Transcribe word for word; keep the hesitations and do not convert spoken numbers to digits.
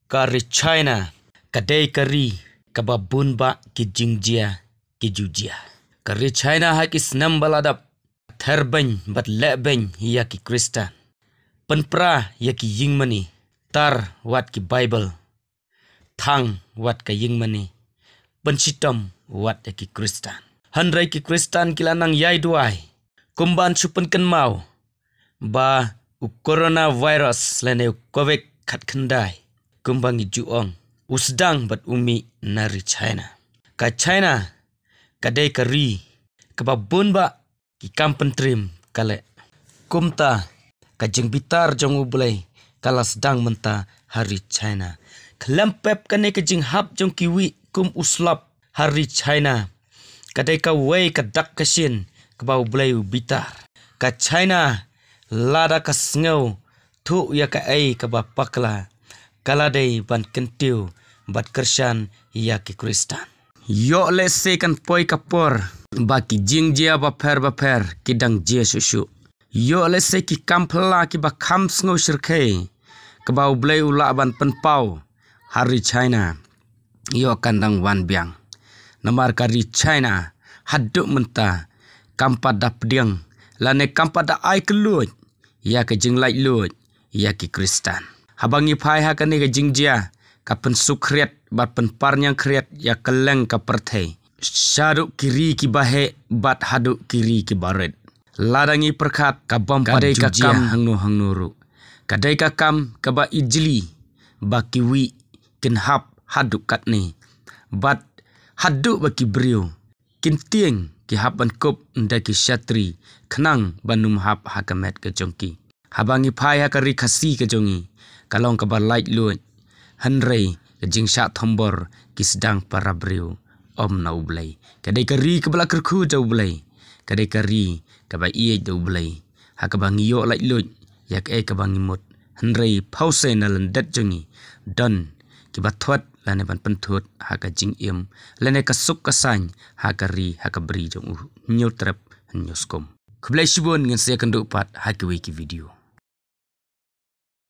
Ka ri China ka dei ka ri kaba bun bah ki jingjia ki jujia. Ka ri China ha ki snem ba la dep ther beiñ bad leh beiñ ïa ki Khristan. Pynpra ïa ki ïingmane, tar wat ki Baibl, thang wat ka ïingmane, pynshitom wat ïa ki Khristan. Hynrei ki Khristan ki la nang ïai duwai, kumban shu pynkynmaw ba u coronavirus lane u Covid khatkhyndai, kumba ngi ju ong, u sdang bad u mih na ri China. Ka China ka dei ka ri kaba bun bah ki kam pyntrim ka leh. Kumta ka jingbitar jong U Blei ka la sdang mynta ha ri China. Khlem pep kane ka jinghap jong ki wih kum u slap ha ri China ka dei kawei ka dak ka shin kaba U Blei u bitar. Ka China lada ka sngew thuh ïa kaei kaba bakla, ka la dei ban kyntiew bad kyrshan ïa ki Khristan. Ïoh lehse kan poi ka por ba ki jingjia bapher bapher ki dang jia shuh shuh. Ïoh lehse ki kam phylla kiba kham sngewshyrkhei kaba U Blei u lah ban pynpaw ha ri China, ïoh kan dang wan biang. Namar ka ri China haduh mynta kam pat da pdiang lane kam pat da ai kylluid ïa ka jinglaitluid ïa ki Khristan. Haba ngi phai ha kane ka jingjia ka pynsuk khriat bad pynparñiang khriat ïa kylleng ka pyrthei, shaduh ki ri kiba heh bad haduh ki ri kiba rit. Lada ngi pyrkhat, ka bym pat dei ka kam hangno hangno ruh. Ka dei ka kam kaba ijli ba ki wih kin hap haduh katne, bad haduh ba ki briew kin tieng, ki hap ban kup da ki shatri khnang ban ym hap ha ka met ka jong ki. Haba ngi phai ha ka ri Khasi ka jong ngi, ka long kaba laitluid, hynrei ka jingshah thombor ki sdang para briew, ym na U Blei. Ka dei ka ri kaba la kyrkhu da U Blei, ka dei ka ri kaba ïeit da U Blei, ha kaba ngi ïoh laitluid ïa kaei kaba ngi mut. Hynrei phewse na lyndet jong ngi don kiba thwet lane ban pynthut ha ka jingim lane ka suk ka saiñ ha ka ri ha ka bri jong u. Hynñiew trep hynñiew skum. Khublei shibun, ngin sa ïakynduh pat ha kiwei ki video.